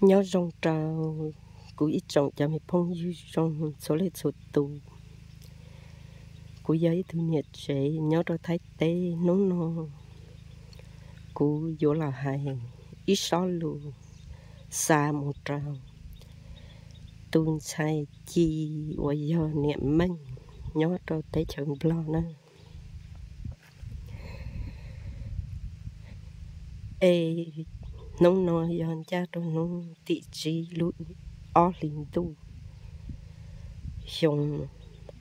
Nyob zoo rau kuv ib tsoom cov me phooj ywg zoo txhua leej txhua tus. Kuv yog ib tug niam tsev nyob rau Thaib teb. Hnub no kuv yuav los hais ib sob lus xa mus rau tus ntxhais Ci uas yog niam Meej nyob rau teb chaws Nplog na. Es hnub no yog ncaj rau hnub tim tsib lub ob hlis ntuj xyoo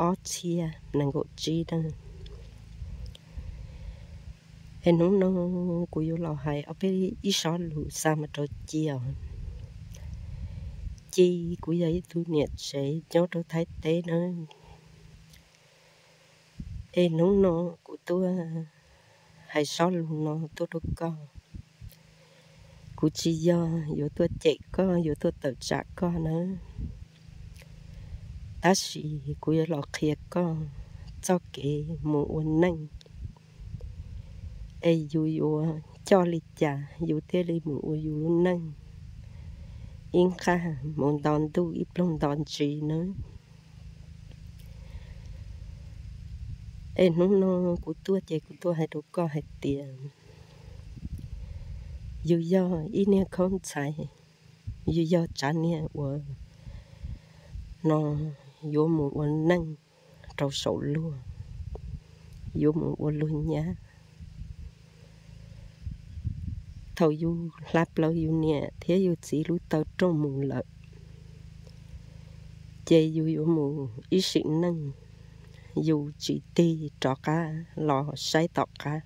ob txhiab nees nkaum tsib na. Es hnub no kuv yuav los hais ob peb ib sob lus xa mus rau Ci os. Ci, kuv yog ib tug niam tsev nyob rau Thaib teb na. Es hnub no kuv tuaj hais sob lus no tuaj rau koj. Kuv tsis yog yuav tuaj cem koj, yuav tuaj tawm tsam koj na, tab sis kuv yuav los qhia koj txoj kev mus ua neej. Es yus yuav coj li cas yus thiaj li mus ua yus lub neej ib nqaj mus nto ntuj ib ploog nto ntsis na. Es hnub no kuv tuaj ces kuv tuaj hais rau koj hais tias yus yog ib niag khaub ntxhais, yus yog tsav niag uas no yuav mus ua neej rau saum luag, yuav mus ua luag nyab. Thaum yus hla plaws yus niam thiab yus txiv lub taw rooj mus lawm, ces yus yuav mus ib sim neej, yus tsis tig rov qab los saib tom qab,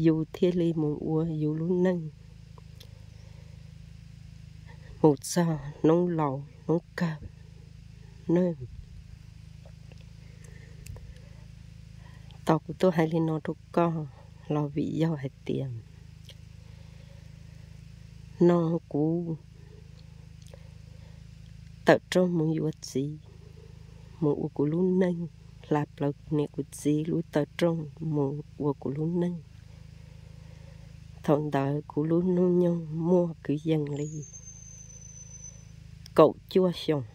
yus thiaj li mus ua yus lub neej mus txog hnub laus hnub kawg na. Tau kuv tuaj hais li no rau koj los vim yog hais tias no kuv tawm rooj mus yuav txiv, mus ua kuv lub neej, hla plaws kuv niam kuv txiv lub taw rooj mus ua kuv lub neej. Thaum ntawd kuv lub hnub nyoog muaj kwv yees li kaum cuaj xyoos.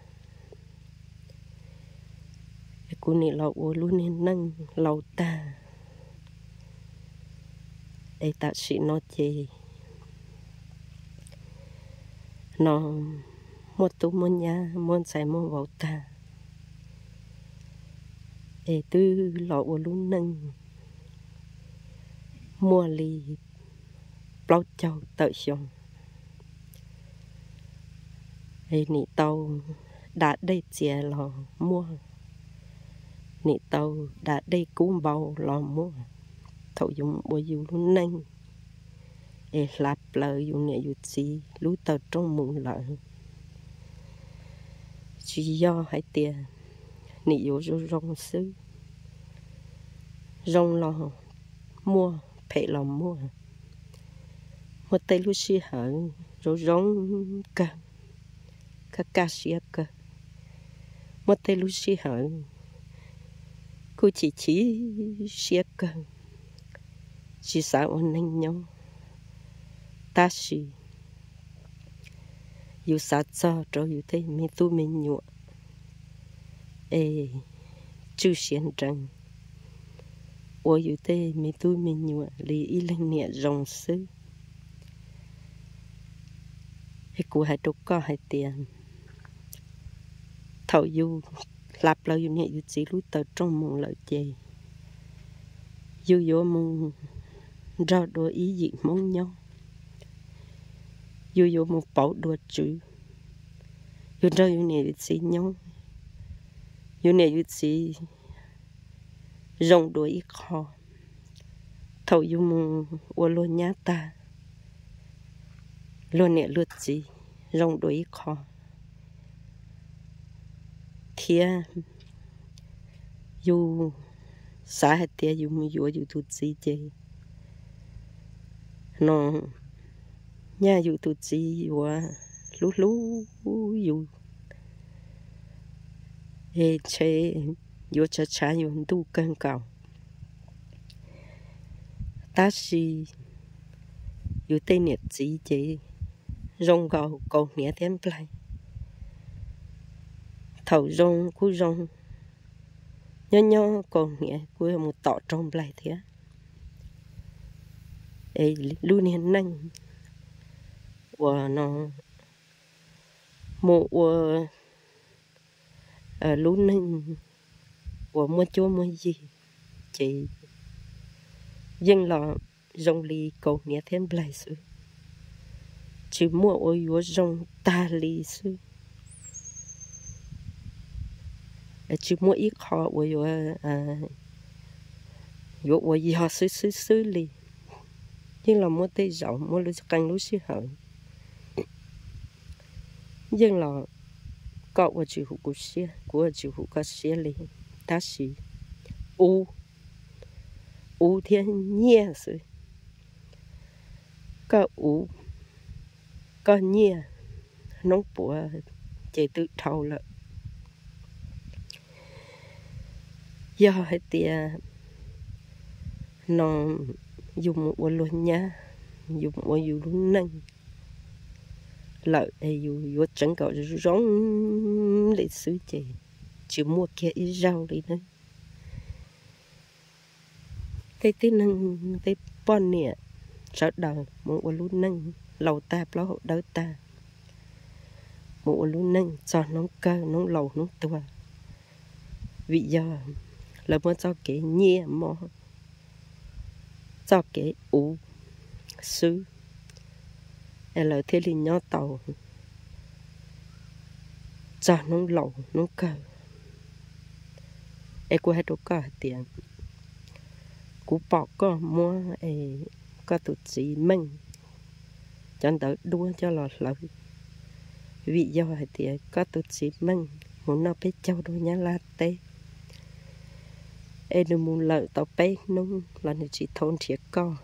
Kuv nim los ua lub niag neej laus tag, es tam sim no ces no muaj tub muaj nyab muaj ntxhais muaj vauv tag, es twb los ua lub neej muaj li plaub caug tawm xyoo, es nim tau da dej txias los muaj, nim tau da dej kub npau los muaj. Thaum yus mus ua yus lub neej es hla plaws yus niam yus txiv lub taw rooj mus lawm, tsis yog hais tias nim yuav zoo zoo xwb. Zoo los muaj, phem los muaj. Muaj tej lub sij hawm zoo zoo kawg, kaj kaj siab kawg. Muaj tej lub sij hawm kuj chim chim siab kawg, tsis xav ua neej nyob. Tab sis yus xav txog rau yus tej me tub me nyuam es tswj siab nrees, ua yus tej me tub me nyuam li ib leeg niam zoo xwb. Es kuv hais rau koj hais tias thaum yus hla plaws yus niam yus txiv lub taw rooj mus lawm ces yus yuav mus nrog dua ib yim Hmoob nyob, yus yuav mus pauv dua tswv, yus nrog yus niam yus txiv nyob, yus niam yus txiv zoo dua ib qho. Thaum yus mus ua luag nyab tag, luag niam luag txiv zoo dua ib qho, thiab yus xav hais tias yus mus yuav yus tus txiv ces no nyaj yus tus txiv yuav hlub hlub yus, es ntshe yuav tshav tshav yus ntuj kawg nkaus. Tab sis yus tej niam txiv ces zoo nkaus kaus hniav thiab nplaig. Thaum zoo kuj zoo, nyob nyob kaus hniav kuj yuav mus tom raug nplaig thiab. Es lub niag neej uas no mus ua lub neej uas muaj cuab muaj yig, ces yeej los zoo li kaus hniav thiab nplaig xwb, tsis muaj ua yuav zoo tag li xwb. Tsis muaj ib qho uas yuav, yuav ua yog xwb xwb xwb li. Yeej los muaj tej zaum muaj lub qee lub sij hawm, yeej los koj ua tsis huv kuv siab, kuv ua tsis huv koj siab li. Tab sis ub, ub thiab nyiaj xwb. Koj ub, koj nyiaj, hnub puav ces twb dhau lawm. Yog hais tias no yus mus ua luag nyab, yus mus ua yus lub neej lawm es yus yuav tseev kom zoo li xwb ces tsis muaj kiag ib zaug li na. Tej tib neeg, tej poj niam sawv daws mus ua lub neej laus tag plaub hau dawb tag, mus ua lub neej txog hnub kawg hnub laus hnub tuag, vim yog lawv muaj txoj kev nyiaj mob, txoj kev ub xwb, es lawv thiaj li nyob tau txog hnub laus hnub kawg. Es kuv hais rau koj hais tias, kuv pom koj muab koj tus txiv Meej cov ntawv duab coj los hlawv, vim yog hais tias koj tus txiv Meej mus noj peb caug rau Nyab Laj teb, es nws mus lawm tau peb hnub los nws tsis thov nrhiav koj,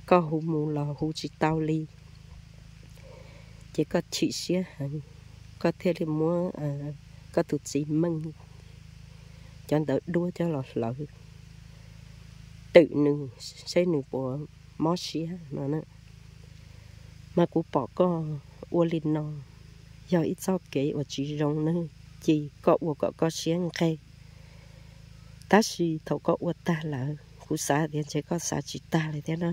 koj hu mus los hu tsis tau li, ces koj chim siab heev, koj thiaj li muab koj tus txiv Meej cov ntawv duab coj los hlawv twm nws, seb nws puas mob siab no. Mas kuv pom koj ua li no yog ib txoj kev uas tsis zoo na, ces koj ua kom koj siab nqeg. Tab sis thaum koj ua tag lawm, kuv xav tias ntshe koj xav tsis tag li thiab na.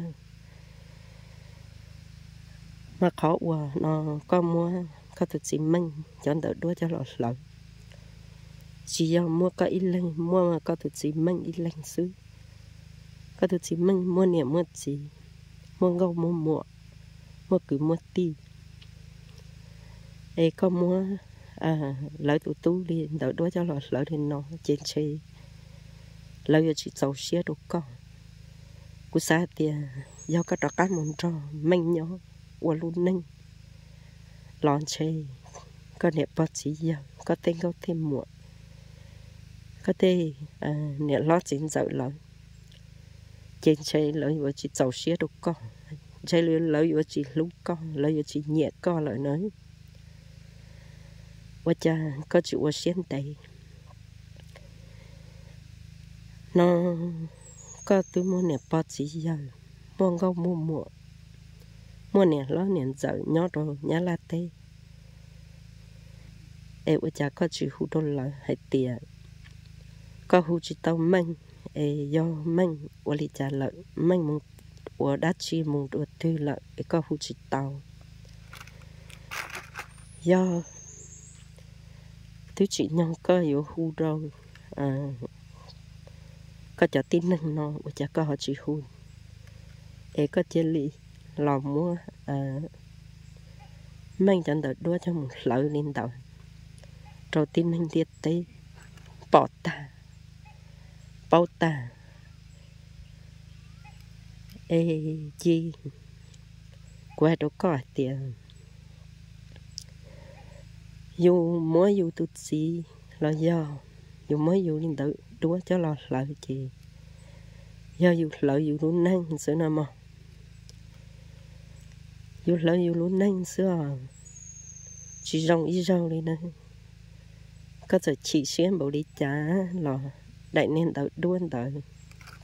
Mas qhov uas no koj muab koj tus txiv Meej cov ntawv duab coj los hlawv, tsis yog muaj koj ib leeg, muaj koj tus txiv Meej ib leeg xwb. Koj tus txiv Meej muaj niam muaj txiv, muaj nkauj muaj muam, muaj kwv muaj tij. Es koj muab lawv tus tub li ntawv duab coj los hlawv li no ces ntshe lawv yuav tsis txaus siab rau koj. Kuv xav hais tias yog koj rov qab mus nrog Meej nyob ua lub neej los ntshe koj niam pog txiv yawg, koj tej nkauj tej muam, koj tej niam hlob txiv ntxawm lawv, ces ntshe lawv yuav tsis txaus siab rau koj, ntshe lawv yuav tsis hlub koj, lawv yuav tsis nyiam koj lawm na. Ua cas koj tsis ua siab ntev no? Koj twb muaj niam pog txiv yawg, muaj nkauj muaj muam, muaj niam hlob niam ntxawm nyob rau Nyab Laj teb, es ua cas koj tsis hu rau lawv hais tias koj hu tsis tau Meej, es yog Meej ua li cas lawm, Meej mus ua dab tsi mus dua twg lawm es koj hu tsis tau? Yog twb tsim nyog koj yuav hu rau koj cov tib neeg no, ua cas koj ho tsis hu, es koj cia li los muab Meej cov ntawv duab coj mus hlawv li ntawd rau tib neeg ntiaj teb pom tag, paub tag. Es cia kuv hais rau koj hais tias yus muab yus tus txiv los yog yus muab yus li ntawv duab coj los hlawv ces yog yus hlawv yus lub neej xwb no mog. Yus hlawv yus lub neej xwb os, tsis zoo ib zaug li na. Koj txawm chim siab npaum li cas los daim niag ntawv duab ntawd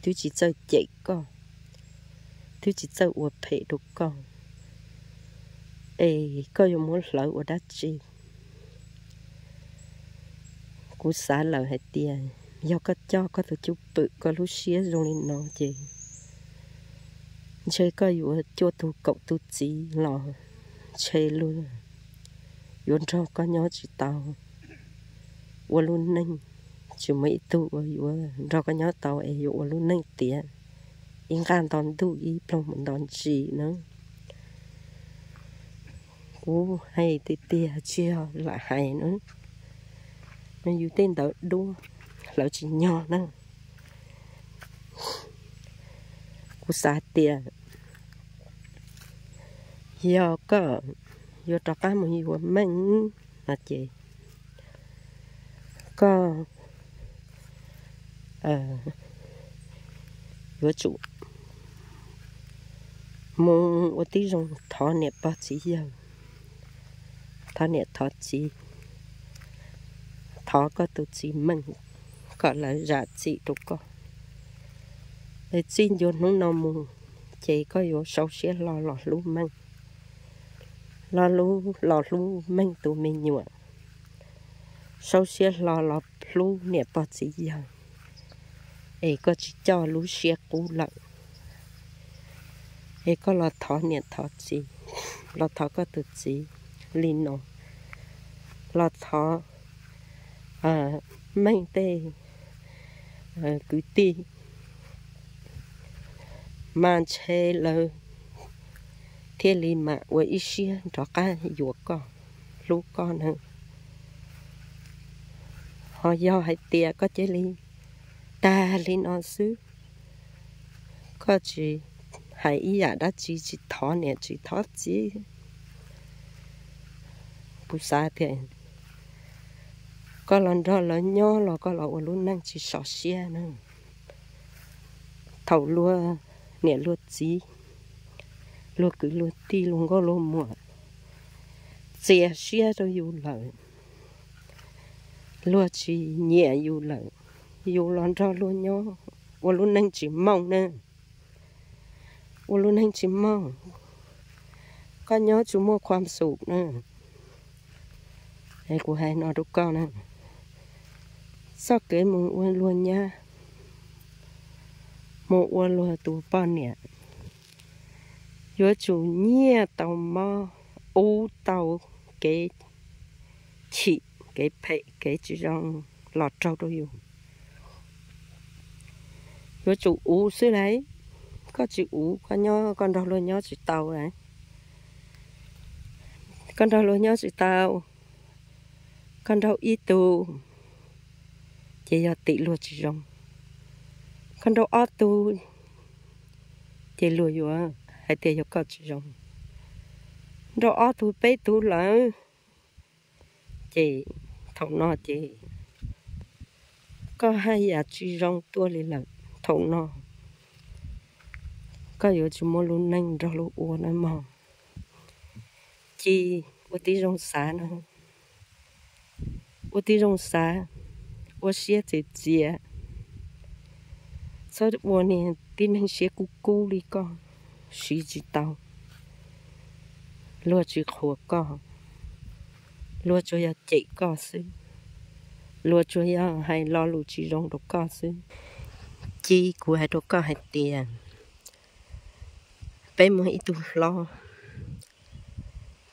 twb tsis txawj cem koj, twb tsis txawj ua phem rau koj. Es koj yuav muab hlawv ua dab tsi? Kuv xav lawm hais tias yog koj coj koj tus cwj pwm koj lub siab zoo li no ces ntshe koj yuav cuaj tug kaum tug txiv los ntshe luag yuav nrog koj nyob tsis tau ua lub neej, tsis muaj ib tug uas yuav nrog koj nyob tau es yuav ua lub neej tiav ib nqaj nto ntuj ib ploog mus nto ntsis na. Kuv hais tiag tiag tsis yog lam hais na, nws yus tej ntawv duab hlawv tsis nyog na. Kuv xav tias yog koj yuav rov qab mus yuav meej no ces koj yuav tsum mus ua tib zoo thov niam pog txiv yawg, thov niam thov txiv, thov koj tus txiv meej kom lawv zam txim rau koj. Es txij ncua hnub no mus ces koj yuav sau siab hlo los hlub meej, los hlub, los hlub meej tus me nyuam, sau siab hlo los hlub niam pog txiv yawg, es koj tsis coj lub siab qub lawm. Es koj los thov niam thov txiv, los thov koj tus txiv li no, los thov meej tej kwv tij, mas ntshe lawv thiaj li mam ua ib siab rov qab yuav koj, hlub koj na. Ho yog hais tias koj cia li tag li no xwb, koj tsis hais ib yam dab tsi, tsis thov niam tsis thov txiv, kuv xav tias koj los nrog lawv nyob los koj los ua lub neej tsis sov siab na. Thaum luag niam luag txiv, luag kwv luag tij, luag nkauj luag muam txias siab rau yus lawm, luag tsis nyiam yus lawm, yus los nrog luag nyob ua lub neej tsis mooj na. Ua lub neej tsis mooj, koj nyob tsis muaj khuam xum na. Es kuv hais no rau koj na, txoj kev mus ua luag nyab, mus ua luag tus poj niam, yuav tsum nyiaj tau mob, ub tau kev chim, kev phem, kev tsis zoo los raug rau yus. Yuav tsum uv xwb lauj. Koj tsis uv, koj nyob, koj nrog luag nyob tsis tau lauj. Koj nrog luag nyob tsis tau. Koj nrog ib tug ces yog tim luag tsis zoo. Koj nrog ob tug ces luag yuav hais tias yog koj tsis zoo. Nrog ob tug peb tug lawm ces thaum no ces koj haj yam tsis zoo tuaj li lawm. Thaum no koj yuav tsis muaj lub neej nrog luag ua na mog. Cia ua tib zoo xav no, ua tib zoo xav, ua siab txias txias, txhob ua niag tib neeg siab kub kub li koj, siv tsis tau. Luag tsis qhuas koj, luag tsuas yog cem koj xwb, luag tsuas yog hais lo lus tsis zoo rau koj xwb. Cia kuv hais rau koj hais tias peb muaj ib tug hlob,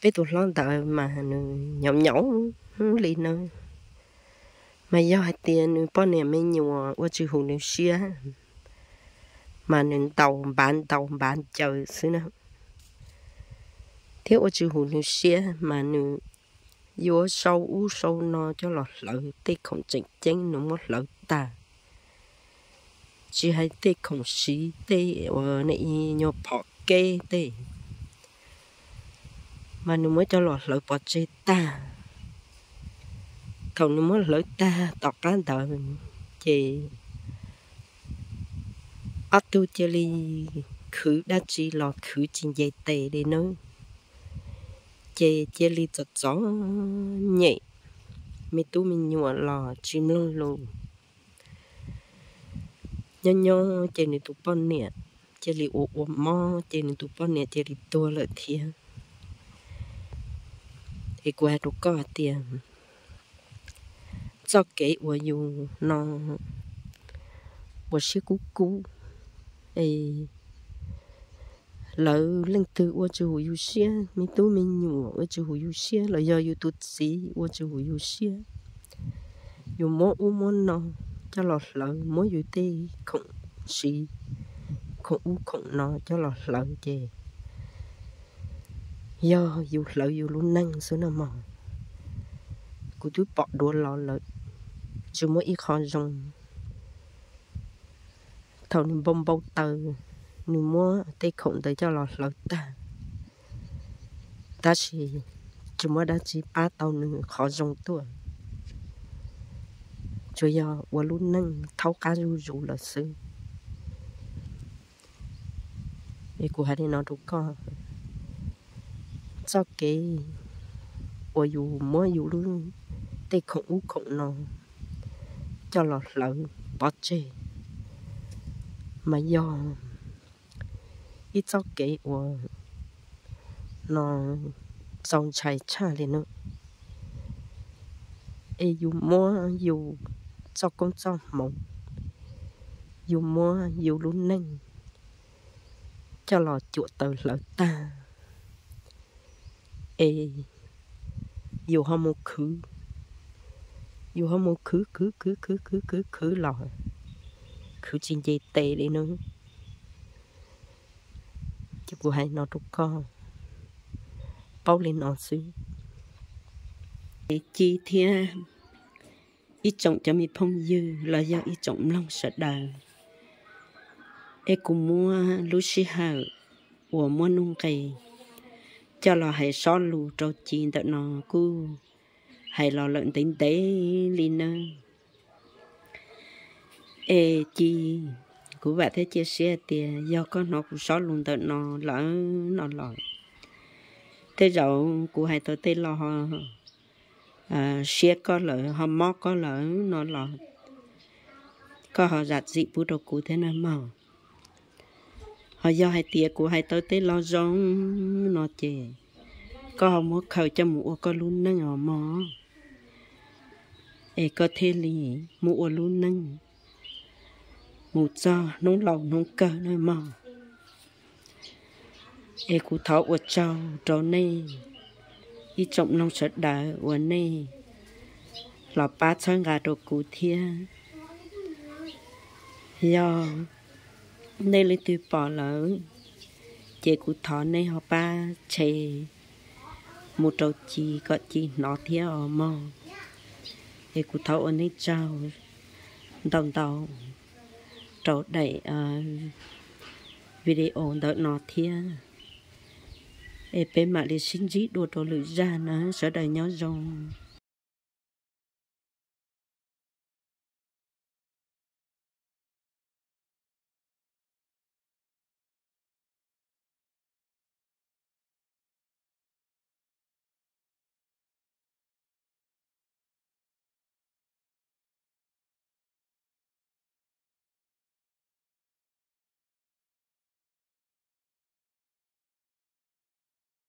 peb tus hlob ntawd mas nws nyaum nyaum li no, mas yog hais tias nws poj niam me nyuam ua tsis huv nws siab, mas nws ntaus npav ntaus npav ncaws xwb na, thiab ua tsis huv nws siab mas nws yuav sau ub sau no coj los hlawv tej khoom tseem ceeb nws muab hlawv tag, tsis hais tej khoom siv tej uas nyuag phom keb tej, mas nws muab coj los hlawv pov tseg tag. Thaum nws muab hlawv tag tom qab ntawd ces ob tug cia li khwv dab tsi los khwv tsis nce tes li nawb. Ces cia li txom txom nyem, me tub me nyuam los tsis mloog lus. Nyob nyob ces nws tus poj niam cia li ua ua mob ces nws tus poj niam cia li tuag lawm thiab. Es kuv hais rau koj hais tias txoj kev uas yus no ua siab kub kub, es lawv leej twg ua tsis huv yus siab, me tub me nyuam ua tsis huv yus siab, los yog yus tus txiv ua tsis huv yus siab, yus muab ub muab no coj los hlawv, muab yus tej khoom siv, khoom ub khoom no coj los hlawv ces yog yus hlawv yus lub neej xwb no mog. Kuv twb pom dua los lawm, tsis muaj ib qho zoo. Thaum nws npau npau taws, nws muab tej khoom ntawd coj los hlawv tag, tab sis tsis muaj dab tsi pab tau nws qhov zoo tuaj, tsuas yog ua lub neej thaub qab zuj zus lawm xwb. Es kuv hais li no rau koj, txoj kev uas yus muab yus lub, tej khoom ub khoom no coj los hlawv pov tseg mas yog ib txoj kev uas no txaus ntshai tshaj li no. Es yus muab yus txoj koob txoj hmoov, yus muab yus lub neej coj los cuam taws hlawv tag, es yus ho mus khwv, yus ho mus khwv khwv khwv khwv khwv khwv khwv los khwv tsis nce tes li no. Ces kuv hais no rau koj paub li no xwb. Ci thiab ib tsoom cov me phooj ywg los yog ib tsoom mloog sawv daws, es kuv muab lub sij hawm uas muaj nuj nqis coj los hais sob lus rau Ci ntawm no kuj hais los lawm ntev ntev li nawb. Es Ci, kuv vam thiab cia siab tias yog koj hnov kuv sob lus ntawm no lawm no los, tej zaum kuv hais tau tej lo siab koj lawm ho mob koj lawm no los, koj ho zam txim pub rau kuv thiab nawb mog. Ho yog hais tias kuv hais tau tej lo zoo no ces koj ho muab khaws coj mus ua koj lub neej os mog, es koj thiaj li muab ua lub neej mus txog hnub laus hnub kawg nawb mog. Es kuv thov ua tsaug rau nej ib tsoom mloog sawv daws uas nej los pab txhawb nqa rau kuv thiab. Yog nej leej twg pom lawm, ces kuv thov nej ho pab share mus rau Ci kom Ci hnov thiab os mog. Es kuv thov ua nej tsaug ntau ntau rau daim video ntawm no thiab. Es peb mam li sib ntsib dua rau lwm zaj na, sawv daws nyob zoo.